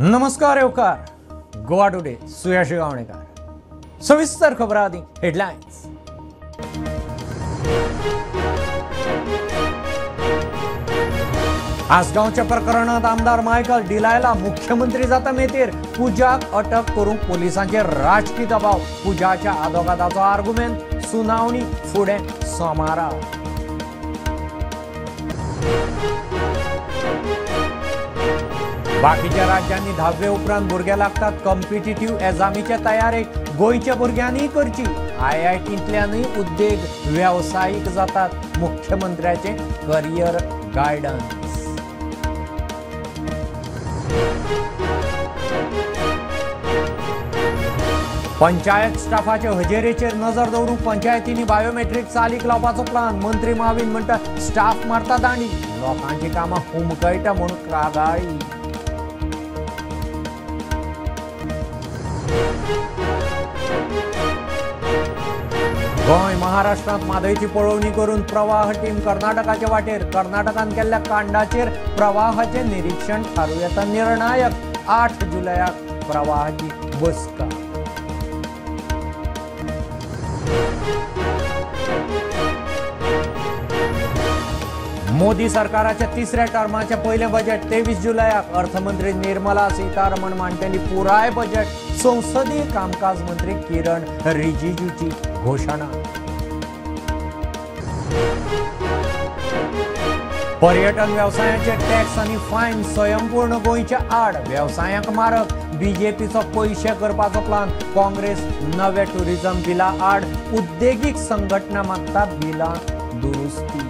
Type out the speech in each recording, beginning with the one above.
नमस्कार येवकार गोवा टुडे सुयश गावणेकर। सविस्तर खबरां आदी हेडलायन्स। आसगांवच्या प्रकरणात आमदार मायकल डिलायला मुख्यमंत्री जाता मेतेर। पूजाक अटक करूंक पोलिसांचेर राजकी दबाव। पूजाच्या आदोगादाचो आर्गुमेंत। सुनावणी फुडें सोमारा। बाकीच्या राज्यांनी धावे उपरांत भुरगे लागतात कॉम्पिटिटिव्ह एग्जामीचे तयारेक। गोंयच्या भुरग्यांनीय करची। आयआयटींतल्यानूय उद्देग वेवसायीक जातात। मुख्यमंत्र्याचे करियर गायडन्स। पंचायत स्टाफाचे हजेरेचेर नजर दवरूंक पंचायतींनी बायोमेट्रीक चालीक लावपाचो प्लान। मंत्री माविन म्हणटा स्टाफ मारता दांडी, लोकांची कामां हुमकळटा म्हूण कागाळी। गोंय महाराष्ट्रांत म्हादयची पळोवणी करून प्रवाह टीम कर्नाटकाचे वाटेर। कर्नाटकान केल्ल्या कांडाचेर प्रवाहाचें निरीक्षण थारूं येता निर्णायक। 8 जुलयाक प्रवाहाची बसका। मोदी सरकाराच्या तिसऱ्या टर्माचें पयलें बजेट 23 जुलयाक। अर्थमंत्री निर्मला सीतारमण मांडटली पुराय बजेट। संसदीय कामकाज मंत्री किरण रिजिजूची घोशणा। पर्यटन वेवसायाचे टॅक्स आनी फायन स्वयंपूर्ण गोंयच्या आड। वेवसायांक मारक। बीजेपीचो पयशे करपाचो प्लान। काँग्रेस नवे टुरिझम बिला आड। उद्देगीक संघटना मागता बिलां दुरुस्ती।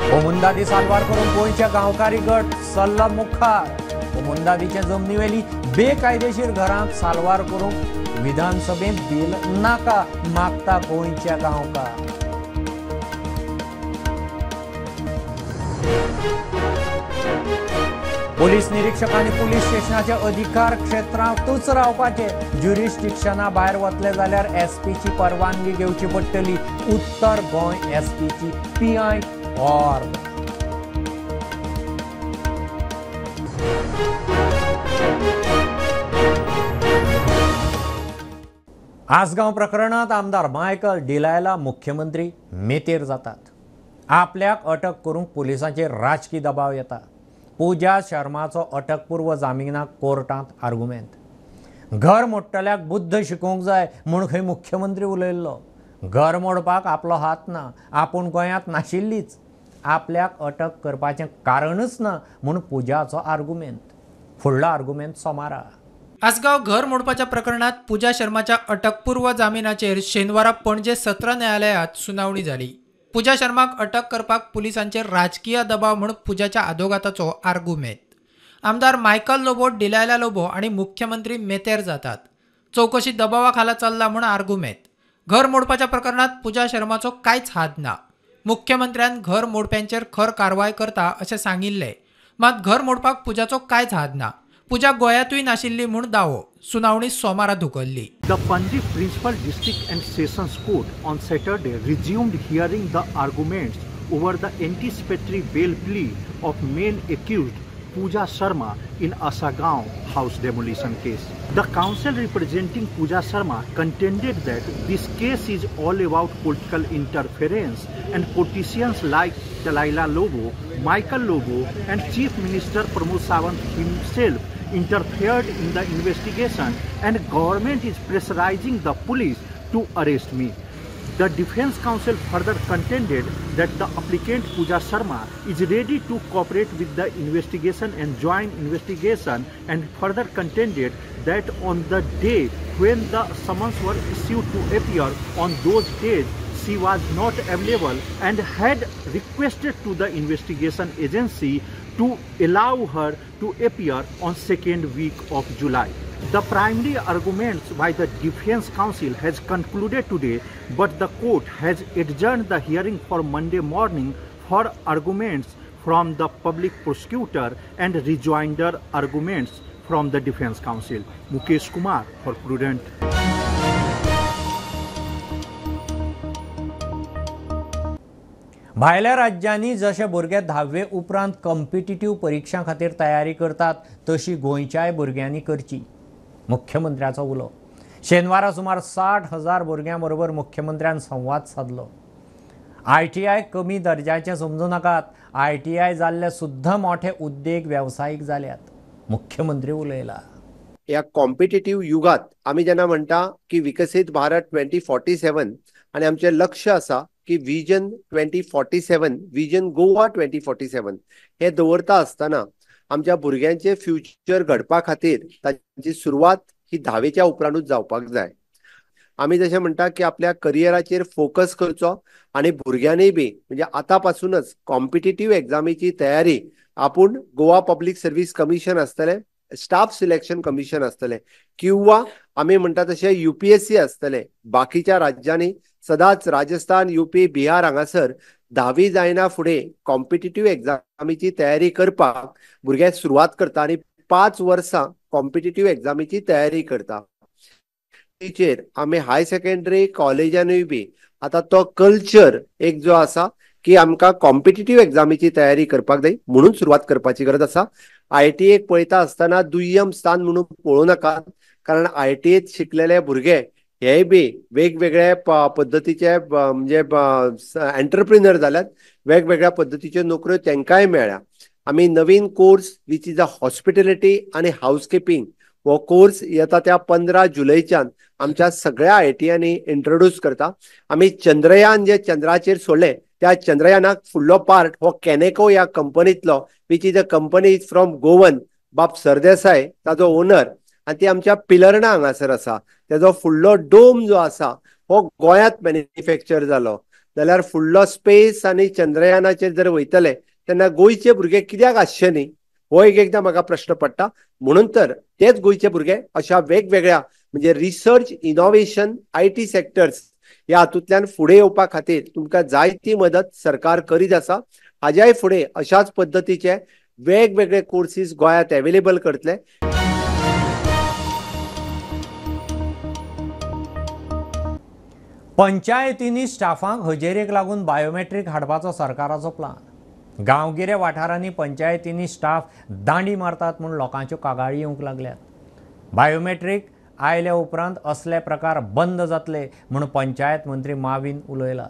कोमुंदादी साल्वार करून गोंयच्या गांवकारी गट सल्ला मुखार। कोमुंदादीच्या जमनीवेली बेकायदेशीर घरांक साल्वार करूंक विधानसभेंत बिल नाका मागता गोंयच्या गांवकार। पोलीस निरीक्षकांनी पोलीस स्टेशनाच्या अधिकार क्षेत्रांतूच रावपाचे। ज्युरिस्डिक्शना भायर वतले जाल्यार एसपीची परवानगी घेवची पडटली। उत्तर गोंय एसपीची पीआय ऑर्ग। आसगांव प्रकरणात आमदार मायकल डिलायला मुख्यमंत्री मेतेर जातात। आपल्याक अटक करूंक पोलिसांचेर राजकी दबाव येता। पूजा शर्माचो अटकपूर्व जामिनाक कोर्टांत आर्गुमेंत। घर मोडटल्याक बुद्ध शिकोवंक जाय म्हूण खंय मुख्यमंत्री उलयल्लो। घर मोडपाक आपलो हात ना, आपूण गोंयांत नाशिल्लीच, आपल्याक अटक करपाचें कारणच ना म्हूण पूजाचो आर्गुमेंत। फुडलो आर्गुमेंत सोमारा। आसगांव घर मोडपाच्या प्रकरणात पूजा शर्माच्या अटकपूर्व जामिनाचेर शेनवारा पणजे सत्र न्यायालयात सुनावणी जाली। पूजा शर्माक अटक करपाक पुलिसांचेर राजकीय दबाव म्हूण पूजाच्या आदोगाताचो आर्गुमेंत। आमदार मायकल लोबो, डिलायला लोबो आनी मुख्यमंत्री मेतेर जातात। चवकशी दबावा खाला चल्ला म्हूण आर्गुमेंत। घर मोडपाच्या प्रकरणात पूजा शर्माचो कांयच हात ना। मुख्यमंत्र्यान घर मोडप्यांचेर खर कारवाय करता अशें सांगिल्लें, मात घर मोडपाक पूजाचो कांयच हात ना। पूजा गोंयांतूय नाशिल्ली म्हूण दावो। सुनावणी सोमारा धुकल्ली। The Panaji Principal District and Sessions Court on Saturday resumed hearing the arguments over the anticipatory bail plea of main accused Pooja Sharma in Assagao house demolition case. The counsel representing Pooja Sharma contended that this case is all about political interference and politicians like Delilah Lobo, Michael Lobo and Chief Minister Pramod Sawant himself interfered in the investigation and government is pressurizing the police to arrest me. The defense counsel further contended that the applicant Pooja Sharma is ready to cooperate with the investigation and join investigation, and further contended that on the day when the summons were issued to appear, on those days she was not available and had requested to the investigation agency to allow her to appear on second week of July. The primary arguments by the defense counsel has concluded today, but the court has adjourned the hearing for Monday morning for arguments from the public prosecutor and rejoinder arguments from the defense counsel. Mukesh Kumar for Prudent. भायल्या राज्यांनी जशे भुरगे धावे उपरांत competitive परिक्षां खातीर तयारी करतात तशी गोंयच्याय भुरग्यांनी करची, मुख्यमंत्र्याचो उलो. शेनवारा सुमार 60,000 भुरग्यां बरोबर मुख्यमंत्र्यान संवाद सादलो. ITI कमी दर्जाचें समजू नाकात, ITI जाल्ले सुद्दां मोठे उद्देग वेवसायीक जाल्यात, मुख्यमंत्री उलयला. ह्या कॉम्पिटिटीव युगात आमी जेन्ना म्हणटा की विकसीत भारत 2047 आनी आमचें लक्ष आसा की विजन 2047, विजन गोवा 2047 हे दवरता आसतना आमच्या भुरग्यांचे फ्युचर घडपा खातीर तांची सुरवात ही धावेच्या उपरांतूच जावपाक जाय. आमी जशें म्हणटा की आपल्या करियराचेर फोकस करचो आनी भुरग्यांनी बी म्हणजे आतां पासूनच कॉम्पिटिटीव एग्जामीची तयारी आपूण गोवा पब्लीक सर्वीस कमिशन आसतलें, स्टाफ सिलेक्शन कमिशन आसतलें किंवा आमी म्हणटा तशें UPSC आसतलें. बाकीच्या राज्यांनी सदांच राजस्थान, UP, Bihar हांगासर धावी जायना फुडें कॉम्पिटिटीव एग्जामीची तयारी करपाक भुरगे सुरवात करता आनी 5 वर्सां कॉम्पिटिटीव एग्जामीची तयारी करता. तेचेर आमी हाय सेकंडरी कॉलेजानूय बी आतां तो कल्चर एक जो आसा की आमकां कॉम्पिटिटीव एग्जामीची तयारी करपाक जाय म्हणून सुरवात करपाची गरज आसा. ITI पळयता आसतना दुय्यम स्थान म्हणून पळोवं नाकात, कारण ITI शिकलेले भुरगे हे बी वेगवेगळ्या पद्दतीचे म्हणजे एंटरप्रिनर जाल्यात, वेगवेगळ्या पद्दतीच्यो नोकऱ्यो तांकांय मेळ्ळ्या. आमी नवीन course which is a hospitality आनी हावसकिपींग हो कोर्स येता त्या 15 जुलयच्यान आमच्या सगळ्या ITIंनी इंट्रोड्यूस करता. आमी चंद्रयान जे चंद्राचेर सोडलें त्या चंद्रयानाक फुडलो पार्ट हो कॅनेको ह्या कंपनीतलो which is a company is from Goan, बाब सरदेसाय ताजो ओनर आनी ती आमच्या पिलर्णा हांगासर आसा. तेजो फुडलो डोम जो आसा हो गोंयांत मॅन्युफॅक्चर जालो जाल्यार फुडलो स्पेस आनी चंद्रयानाचेर जर वयतले तेन्ना गोंयचे भुरगे कित्याक आसचे न्ही हो एक एकदां म्हाका प्रश्न पडटा. म्हणून तर तेच गोंयचे भुरगे अशा वेगवेगळ्या म्हणजे रिसर्च, इनोवेशन, IT sectors ह्या हातूंतल्यान फुडें येवपा खातीर तुमकां जायती मदत सरकार करीत आसा. हाज्याय फुडें अशाच पद्दतीचे वेगवेगळे कोर्सीस गोंयांत अवेलेबल करतले. पंचायतींनी स्टाफांक हजेरेक लागून बायोमेट्रीक हाडपाचो सरकाराचो प्लान. गांवगिऱ्या वाठारांनी पंचायतींनी स्टाफ दांडी मारतात म्हूण लोकांच्यो कागाळी येवंक लागल्यात. बायोमेट्रीक आयल्या उपरांत असले प्रकार बंद जातले म्हूण पंचायत मंत्री माविन उलयला.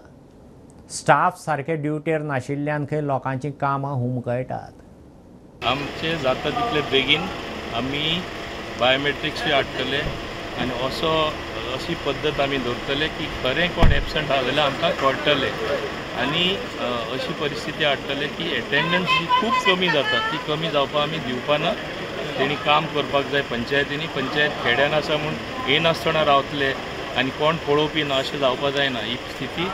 स्टाफ सारके ड्युटेर नाशिल्ल्यान खंय लोकांची कामां हुमकळटात. आमचे जाता तितले बेगीन आमी बायोमेट्रिक्सूय हाडटले आनी असो अशी पद्दत आमी दवरतले की खरें कोण एबसंट आसा जाल्यार आमकां कळटलें आनी अशी परिस्थिती हाडटले की एटेंडन्स जी खूब कमी जाता ती कमी जावपाक आमी दिवपाना. तेणी काम करपाक जाय पंचायतींनी. पंचायत खेड्यान आसा म्हूण येनासतना रावतले आनी कोण पळोवपी ना अशें जावपाक जायना. ही स्थिती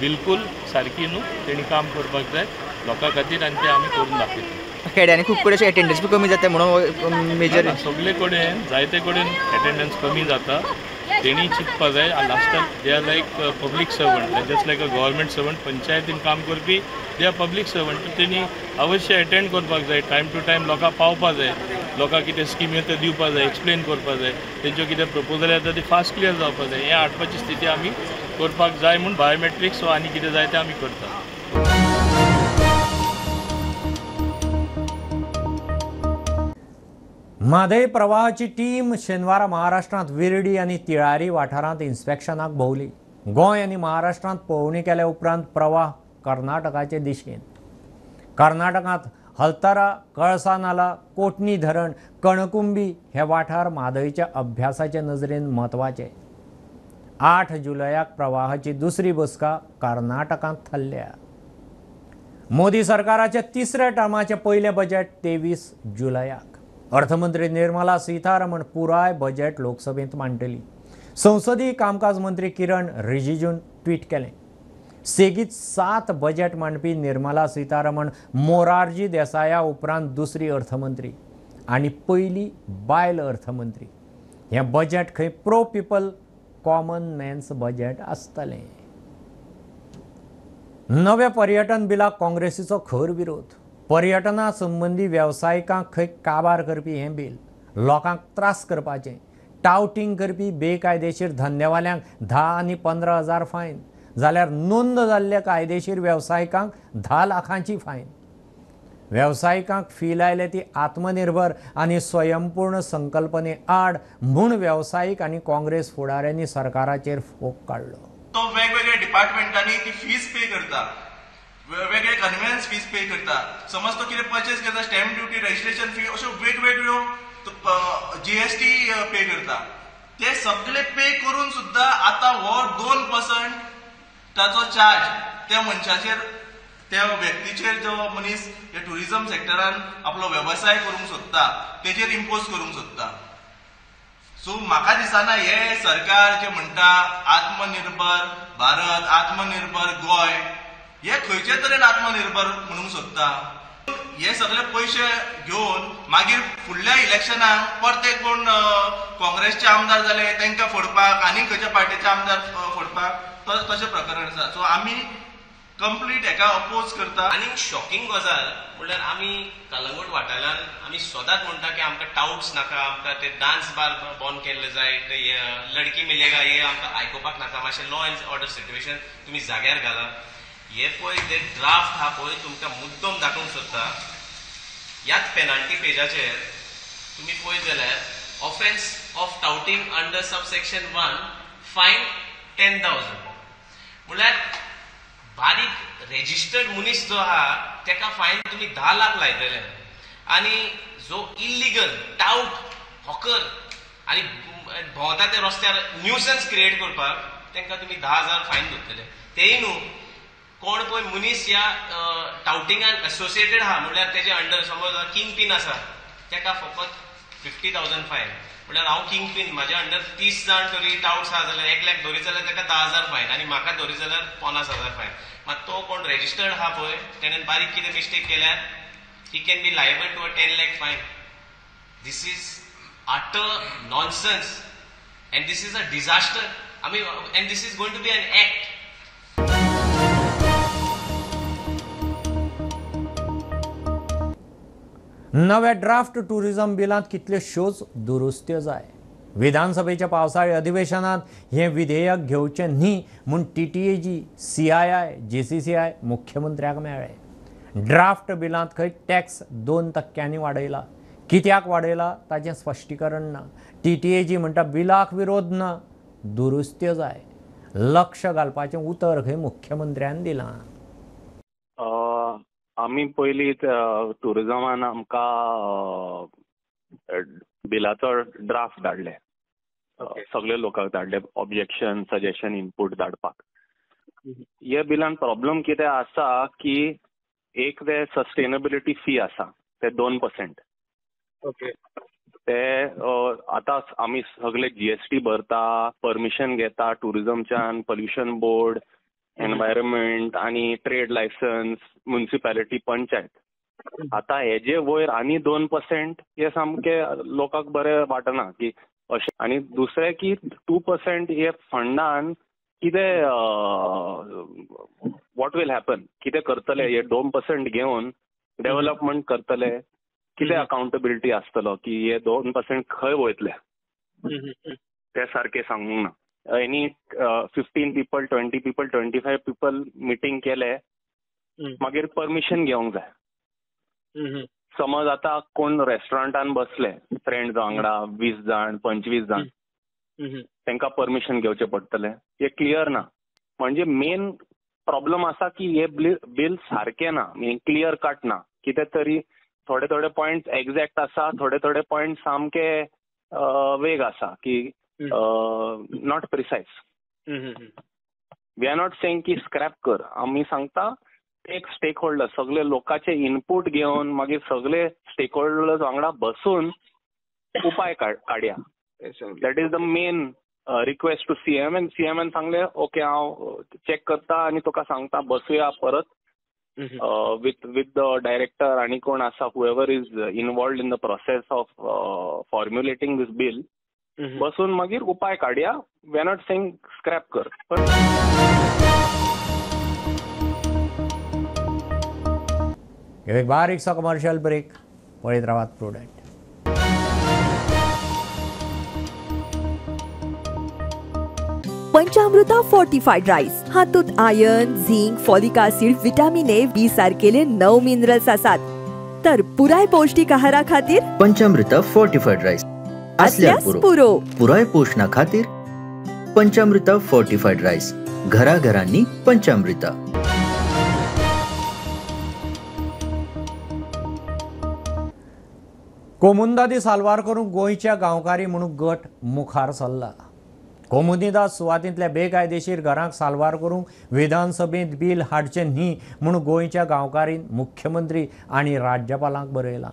बिलकूल सारकी न्हू. तेणी काम करपाक जाय लोकां खातीर आनी तें आमी करून दाखयतले. खेड्यांनी खूब कडेन अशें एटेंडन्स बी कमी जाता म्हणून मेजर सगळे कडेन जायते कडेन एटेंडन्स कमी जाता. तेणी चिंतपा जाय. लास्टाक they are like public servant, just like a government servant. पंचायतीन काम करपी they are public servant, तेणी अवश्य एटेंड करपाक जाय, टायम टू टायम लोकांक पावपा जाय, लोकांक कितें स्किमी येता दिवपा जाय, एक्सप्लेन करपा जाय, तेंच्यो कितें प्रपोजल येता ती फास्ट क्लियर जावपा जाय. हें हाडपाची स्थिती आमी करपाक जाय म्हूण बायोमेट्रिक्स आनी कितें जाय तें आमी करता. म्हादय प्रवाहाची टीम शेनवारा महाराष्ट्रांत विर्डी आनी तिळारी वाठारांत इन्स्पेक्शनाक भोंवली. गोंय आनी महाराष्ट्रांत पळोवणी केल्या उपरांत प्रवाह कर्नाटकाचे दिशेन. कर्नाटकांत हलतारा, कळसा नाला, कोटणी धरण, कणकुंबी हे वाठार म्हादयच्या अभ्यासाचे नजरेन म्हत्वाचे. 8 जुलयाक प्रवाहाची दुसरी बसका कर्नाटकांत थारल्या. मोदी सरकाराच्या तिसऱ्या टर्माचें पयलें बजेट 23 जुलयाक. अर्थमंत्री निर्मला सीतारमण पुराय बजेट लोकसभेंत मांडटली. संसदीय कामकाज मंत्री किरण रिजिजून ट्वीट केलें. सेगीत 7 बजेट मांडपी निर्मला सीतारमण मोरारजी देसाया उपरांत दुसरी अर्थमंत्री आनी पयली बायल अर्थमंत्री. हें बजेट खंय pro people common man's budget आसतलें. नव्या पर्यटन बिलाक काँग्रेसीचो खर विरोध. पर्यटना संबंदी वेवसायिकांक खंय काबार करपी हें बील, लोकांक त्रास करपाचें, टावटींग करपी बेकायदेशीर धंदेवाल्यांक 10 आनी 15 हजार फायन, जाल्यार नोंद जाल्ल्या कायदेशीर वेवसायिकांक 10 लाखांची फायन. वेवसायिकांक फी लायले ती आत्मनिर्भर आनी स्वयंपूर्ण संकल्पने आड म्हूण वेवसायीक आनी काँग्रेस फुडाऱ्यांनी सरकाराचेर फोग काडलो. तो वेगवेगळ्या डिपार्टमेंटांनी ती फीस पे करता, वेगवेगळे कन्वेयन्स फीस पे करता. समज तो कितें पर्चेस करता, स्टॅम्प ड्युटी, रजिस्ट्रेशन फी, अश्यो वेगवेगळ्यो जीएसटी पे करता. ते सगळे पे करून सुद्दां आतां हो 2% ताचो चार्ज त्या मनशाचेर, त्या व्यक्तीचेर जो मनीस ह्या ट्युरिझम सेक्टरान आपलो वेवसाय करूंक सोदता तेजेर इम्पोज करूंक सोदता. सो म्हाका दिसना हे सरकार जे म्हणटा आत्मनिर्भर भारत, आत्मनिर्भर गोंय, हे खंयचे तरेन आत्मनिर्भर म्हणूंक सोदता. हे सगळे पयशे घेवन मागीर फुडल्या इलेक्शनाक परते कोण काँग्रेसचे आमदार जाले तांकां फोडपाक आनी खंयच्या पार्टीचे आमदार फोडपाक तशें प्रकरण आसा. सो आमी कंप्लीट हेका अपोज करता. आनी शॉकिंग गजाल म्हणल्यार आमी कलंगूट वाठारान आमी सदांच म्हणटा की आमकां टाउट्स नाका, आमकां ते डान्स बार बंद केल्ले जाय, ते लडकी मिलेगा हे आमकां आयकुपाक नाका, मातशें लॉ एंड ऑर्डर सिट्युएशन तुमी जाग्यार घाला. हे पळय ते ड्राफ्ट हा पळय तुमकां मुद्दम दाखोवंक सोदता. ह्याच पेनाल्टी पेजाचेर तुमी पळयत जाल्यार offence of touting under subsection 1 fine 10,000. म्हणल्यार बारीक रेजिस्टर्ड मनीस जो आहा तेका फायन तुमी 10 लाख लायतले आनी जो इल्लिगल टाउट हॉकर आनी भोंवता ते रस्त्यार न्यूसन्स क्रिएट करपाक तांकां तुमी 10,000 फायन धरतले. तेय न्हू कोण पळय मनीस ह्या टाउटिंगान एसोसिएटेड आहा म्हणल्यार तेजे अंडर समज किंग पीन आसा तेका फकत 50,000 फायन. म्हणल्यार हांव किंग पीन, म्हाज्या अंडर 30 जाण तरी टाउट्स आहा जाल्यार 1 लाख धरीत जाल्यार तेका 10,000 फायन आनी म्हाका धरीत जाल्यार 50,000 फायन. मात तो कोण रेजिस्टर्ड आहा पळय तेणेन बारीक कितें मिस्टेक केल्यार he can be liable to a 10 lakh fine. This is utter nonsense and this is a disaster. I mean, and this is going to be an act. नव्या ड्राफ्ट टुरिझम बिलांत कितल्योश्योच दुरुस्त्यो जाय. विधानसभेच्या पावसाळी अधिवेशनात हें विधेयक घेवचें न्ही म्हूण TTAG, CII, JCCI मुख्यमंत्र्याक मेळ्ळे. ड्राफ्ट बिलांत खंय टॅक्स 2% वाडयला, कित्याक वाडयला ताचें स्पश्टीकरण ना. TTAG म्हणटा बिलाक विरोध ना, दुरुस्त्यो जाय. लक्ष घालपाचें उतर खंय मुख्यमंत्र्यान दिलां. आमी पयलीं टुरिजमान आमकां बिलाचो ड्राफ्ट धाडले, सगळे लोकांक धाडले, ऑब्जेक्शन, सजेशन, इनपूट धाडपाक. हे बिलान प्रॉब्लम कितें आसा की एक ते सस्टेनेबिलिटी फी आसा ते 2%. ते आतां आमी सगळे GST भरता, परमिशन घेता टुरिजमच्यान, पोल्युशन बोर्ड, एनवायरमेंट आनी ट्रेड लायसन्स, म्युनिसिपॅलिटी, पंचायत. आतां हेजे वयर आनी 2% हे सामकें लोकांक बरें वाटना की अशें. आनी दुसरें की 2% हे फंडान कितें what will happen, कितें करतले हे 2% घेवन डेव्हलपमेंट करतले, कितें अकाउंटेबिलिटी आसतलो की हे 2% खंय वयतले ते सारकें सांगूंक ना. Any 15 people, 20 people, 25 people meeting केले मागीर परमिशन घेवंक जाय. समज आतां कोण रेस्टॉरंटान बसले फ्रेंड्स वांगडा 20 जाण 25 जाण, तांकां परमिशन घेवचें पडटलें. हें क्लियर ना. म्हणजे मेन प्रॉब्लम आसा की हे बील सारकें ना, क्लियर कट ना. कितें तरी थोडे थोडे पॉयंट्स एग्जॅक्ट आसा, थोडे थोडे पॉयंट्स सामके वेग आसा की not precise. We are not saying की स्क्रॅप कर, आमी सांगता एक स्टेक होल्डर सगळे लोकांचे इनपूट घेवन मागीर सगळे स्टेक होल्डर्स वांगडा बसून उपाय काडया. That is the main request to CM. And CM सांगले ओके हांव चॅक करता आनी तुका सांगता, बसुया परत with the director आनी कोण आसा whoever is involved in the process of formulating this bill, बसून मागीर उपाय काडया. We are not saying scrap कर. एक बारीकसो कमर्शियल ब्रेक. पळयत रावात प्रुडंट. पंचामृता फोर्टिफाईड राईस हातूंत iron, zinc, folic acid, vitamin A, B सारकेले 9 मिनरल्स आसात। तर पुराय पौष्टिक आहारा खातीर पंचामृता फोर्टिफाईड राईस असल्यार पुरो। पुराय पोषणा खातीर पंचामृता फोर्टिफाईड राईस, घराघरांनी पंचामृता। कोमुंदादी साल्वार करूंक गोंयच्या गांवकारी म्हणून गट मुखार सरला। कोमुनिदाद सुवातींतल्या बेकायदेशीर घरांक साल्वार करूंक विधानसभेंत बील हाडचें न्ही म्हूण गोंयच्या गांवकारीन मुख्यमंत्री आनी राज्यपालांक बरयलां।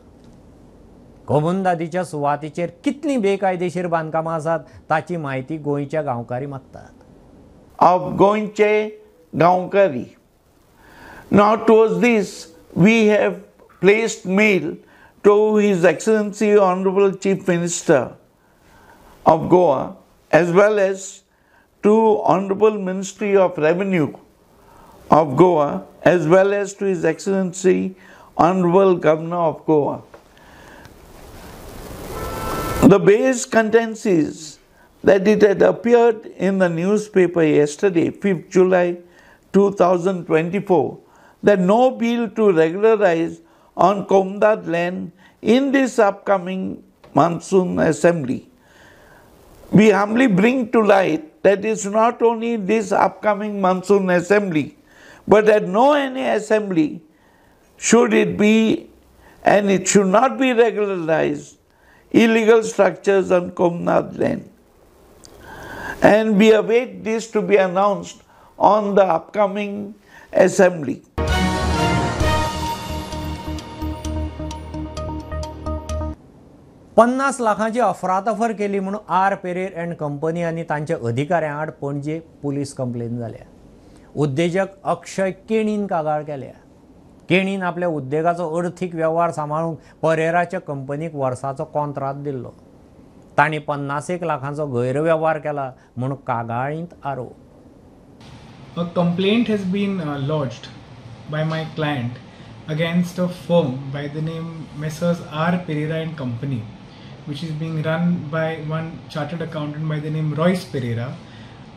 कोमुनिदादीच्या सुवातीचेर कितलीं बेकायदेशीर बांदकामां आसात ताची म्हायती गोंयच्या गांवकारी मागतात। ऑफ गोंयचे गांवकारी. Now towards this we have placed mail to His Excellency Honorable Chief Minister of Goa as well as to Honorable Ministry of Revenue of Goa as well as to His Excellency Honorable Governor of Goa. The base contents is that it had appeared in the newspaper yesterday, 5th July 2024, that no bill to regularize on Comunidade land in this upcoming monsoon assembly. We humbly bring to light that it's not only this upcoming monsoon assembly, but at no any assembly should it be, and it should not be regularized, illegal structures on Comunidade land. And we await this to be announced on the upcoming assembly. 50 लाखांची अफरातफर केली म्हणून are Pereira and company आनी तांच्या अधिकाऱ्यां आड Panaji police complain जाल्या। उद्देजक अक्षय केणीन कागाळ केल्या। केणीन आपल्या उद्देगाचो अर्थीक वेव्हार सांबाळूंक परेराच्या कंपनीक वर्साचो कॉन्त्रात दिल्लो। तांणी 50 लाखांचो गैरवेव्हार केला म्हूण कागाळींत आरोप। A complaint has been lodged by my client against a firm by the name Messrs. R. Pereira and Company, which is being run by one chartered accountant by the name Royce Pereira,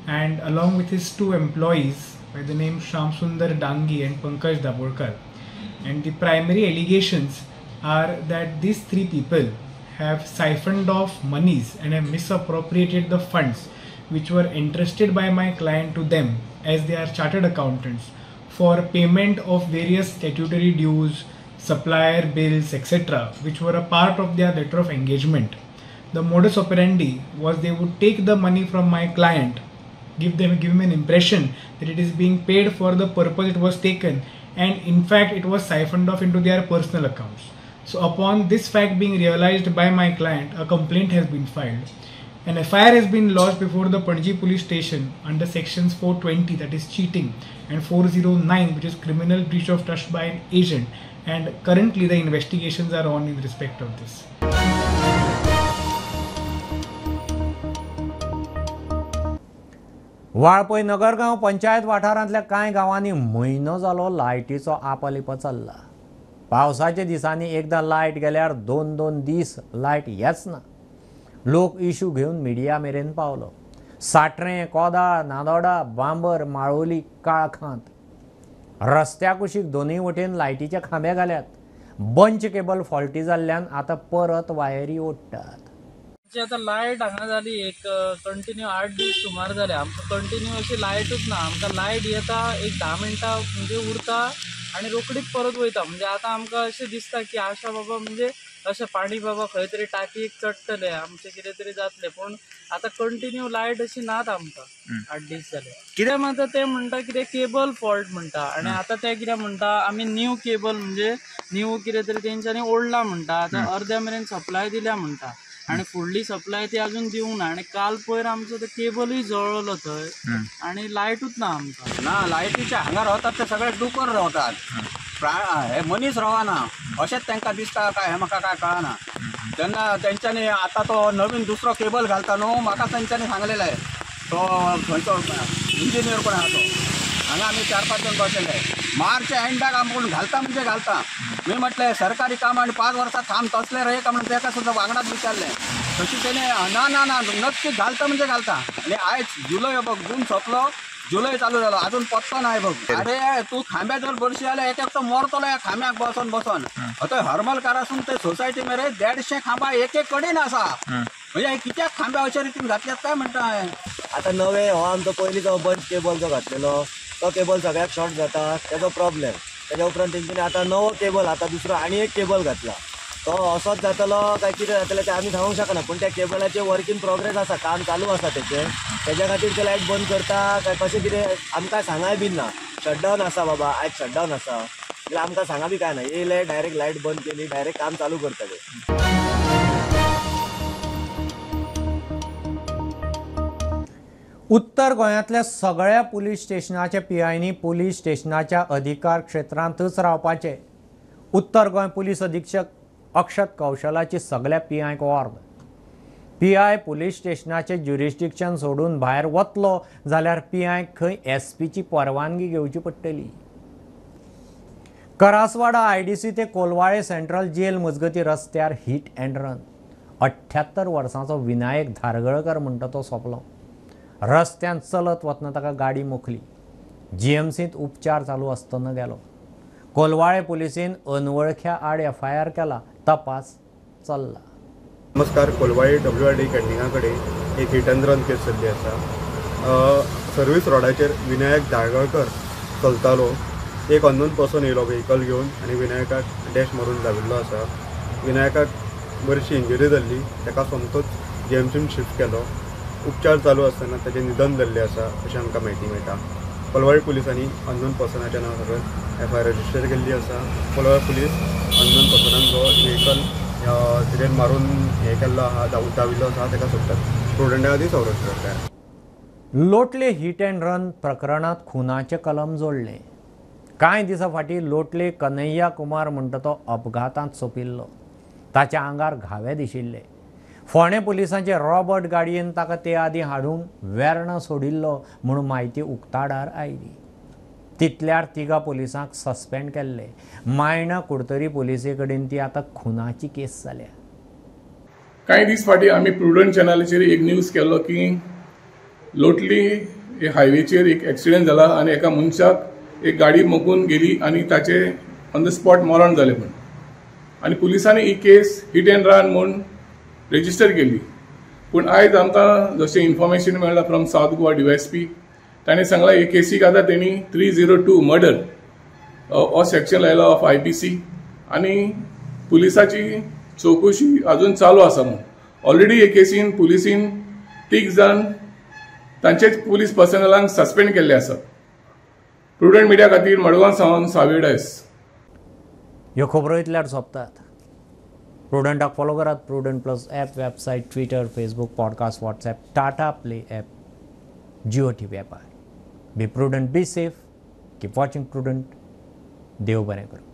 and along with his two employees by the name Shamsundar Dangi and Pankaj Dabolkar. And the primary allegations are that these three people have siphoned off monies and have misappropriated the funds which were entrusted by my client to them as they are chartered accountants for payment of various statutory dues, supplier bills, etc., which were a part of their letter of engagement. The modus operandi was they would take the money from my client, give him an impression that it is being paid for the purpose it was taken, and in fact it was siphoned off into their personal accounts. So upon this fact being realized by my client, a complaint has been filed. An FIR has been lodged before the Panaji police station under sections 420, that is cheating, and 409, which is criminal breach of trust by an agent, and currently the investigations are on in respect of this. Valpoi Nagargao panchayat वाठारांतल्या कांय गांवांनी म्हयनो जालो लायटीचो आपालिपा चल्ला। पावसाच्या दिसांनी एकदां लायट गेल्यार 2-2 दीस लायट येच ना। लोक इशू घेवन मिडिया मेरेन पावलो। साट्रें, कोदाळ, नादोडा, बांबर, माळोली, काळखांत रस्त्या कुशीक दोनूय वटेन लायटीचे खांबे घाल्यात। बंच केबल फॉल्टी जाल्ल्यान आतां परत वायरी ओडटात। आतां लायट हांगा जाली एक कंटिन्यू 8 दीस सुमार जाले आमकां कंटिन्यू अशी लायटूच ना। आमकां लायट येता एक 10 मिनटां म्हणजे उरता आनी रोखडीच परत वयता। म्हणजे आतां आमकां अशें दिसता की आशा बाबा म्हणजे अशें पाणी बाबा खंय तरी टाकयेक चडटलें, आमचें कितें तरी जातलें, पूण आतां कंटिन्यू लायट अशी नात आमकां 8 दीस जाले। कितें मात ते म्हणटा कितें केबल फॉल्ट म्हणटा आनी आतां ते कितें म्हणटा आमी न्यू केबल म्हणजे न्यू कितें तरी तेंच्यांनी ओडला म्हणटा, आतां अर्द्या मेरेन सप्लाय दिल्या म्हणटा आनी फुडली सप्लाय ती अजून दिवंक ना। आनी काल पयर आमचो तो केबलूय जळ्ळो थंय आनी लायटूच ना आमकां। ना लायटीच्या हांगा रावतात ते सगळे डुकर रावतात, हे मनीस रावना अशेंच तांकां दिसता काय हें म्हाका काय कळना। तेन्ना तेंच्यांनी आतां तो नवीन दुसरो केबल घालता न्हू, म्हाका तेंच्यांनी सांगलेलें तो खंयचो इंजिनियर कोण आहा तो, हांगा आमी 4-5 जाण बसलेले मार्च एंडाक आमकां घालता म्हणजे घालता. मी म्हटलें सरकारी काम आनी 5 वर्सां थांब तसलें रे का म्हणून तेका सुद्दां वांगडाच विचारलें. तशी तेणे ना ना ना नक्की घालता म्हणजे घालता. आनी आयज जुलय बघ, जून सोंपलो, जुलय चालू जालो, अजून पत्तो नाही बघ. अरे तू खांब्या जर बरशी जाल्यार एक एकटो मरतलो ह्या खांब्याक बसोन बसोन. आतां हरमलकारासून ते सोसायटी मेरेन 150 खांबा एक एक कडेन आसा. म्हणजे कित्याक खांब्या अशे रितीन घातल्यात काय म्हणटा हांवें. आतां नवे हो आमचो पयलींचो बंच केबल जो घातलेलो तो केबल सगळ्याक शॉर्ट जाता, तेजो प्रॉब्लेम. तेज्या उपरांत तेंच्यांनी आतां नवो केबल, आतां दुसरो आनी एक केबल घातला, तो असोच जातलो काय कितें जातलें तें आमी सांगूंक शकना. पूण त्या केबलाचें वर्क इन प्रोग्रेस आसा, काम चालू आसा तेचें. तेज्या खातीर ते लायट बंद करता काय कशें कितें आमकां सांगाय बीन ना. शटडावन आसा बाबा, आयज शटडावन आसा जाल्यार आमकां सांगा बी काय ना. येयले डायरेक्ट लायट बंद केली, डायरेक्ट काम चालू करता ते. उत्तर गोंयांतल्या सगळ्या पुलीस स्टेशनाच्या पीआयनी पुलीस स्टेशनाच्या अधिकार क्षेत्रांतच रावपाचें. उत्तर गोंय पुलीस अधीक्षक अक्षत कौशलाची सगळ्या पीआयक ऑर्द. पीआय पुलीस स्टेशनाचें ज्युरिस्डिक्शन सोडून भायर वतलो जाल्यार पीआयक खंय एसपीची परवानगी घेवची पडटली. करासवाडा आयडीसी ते कोलवाळे सेंट्रल जेल मजगती रस्त्यार हिट अँड रन. 78 वर्सांचो विनायक धारगळकर म्हणटा तो सोंपलो. रस्त्यान चलत वतना ताका गाडी मोखली. जीएमसींत उपचार चालू आसतना गेलो. कोलवाळे पुलिसेन अनवळख्या आड एफआयआर केला, तपास चल्ला. नमस्कार. कोलवाळे WRD कॅन्टिना कडेन एक हिट अँड रन केस जाल्ली आसा. सर्वीस रोडाचेर विनायक धारगळकर चलतालो. एक अननोन पर्सन येयलो व्हेकल घेवन आनी विनायकाक डॅश मारून धांविल्लो आसा. विनायकाक बरीचशी इंजरी जाल्ली, ताका सोमतोच जीएमसीन शिफ्ट केलो. उपचार चालू आसतना ताचें निधन जाल्लें आसा अशें आमकां म्हायती मेळटा. कोलवाळे पुलिसांनी अननोन पर्सनाच्या नांवा सकयल एफआयआर रजिस्टर केल्ली आसा. कोलवाळे पुलीस अननोन पर्सनान जो व्हेकल ताचेर मारून हें केल्लो आसा, धांविल्लो आसा, ताका सोदतात. प्रुडंटा खातीर संरक्षण करता. लोटले हिट अँड रन प्रकरणांत खुनाचें कलम जोडलें. कांय दिसां फाटीं लोटले कन्हैया कुमार म्हणटा तो अपघातांत सोंपिल्लो. ताच्या आंगार घावे दिशिल्ले. फोंडें पुलिसांचे रॉबर्ट गाडयेन ताका ते आदीं हाडून वेर्णा सोडिल्लो म्हूण म्हायती उक्ताडार आयली. तितल्यार तिगा पुलिसांक सस्पेंड केल्ले. मायणा कुडतरी पुलिसे कडेन ती आतां खुनाची केस जाल्या. कांय दीस फाटीं आमी प्रुडंट चॅनलाचेर एक न्यूज केल्लो की लोटली हायवेचेर एक एक्सिडंट जाला आनी एका मनशाक एक गाडी मोखून गेली आनी ताचे ऑन the spot मरण जालें म्हूण. आनी पुलिसांनी ही केस हिट अँड रन म्हूण रजिस्टर केली. पूण आयज आमकां जशें इन्फॉर्मेशन मेळ्ळां फ्रॉम सावथ गोवा DYSP, ताणें सांगलां हे केसीक आतां तेणी 302 मर्डर हो सेक्शन लायला ऑफ IPC आनी पुलिसाची चवकशी अजून चालू आसा म्हूण. ऑलरेडी हे केसीन पुलिसीन 3 जाण तांचेच पुलीस पर्सनलांक सस्पेंड केल्ले आसात. प्रुडंट मिडिया खातीर मडगांव सावन सावेड आयस. ह्यो खबरो इतल्यार सोंपतात. प्रुडंटाक फॉलो करात. Prudent plus app, website, Twitter, Facebook, podcast, WhatsApp, Tata Play app, Jio TV ॲपार. Be prudent, be safe, keep watching Prudent. देव बरें करूं.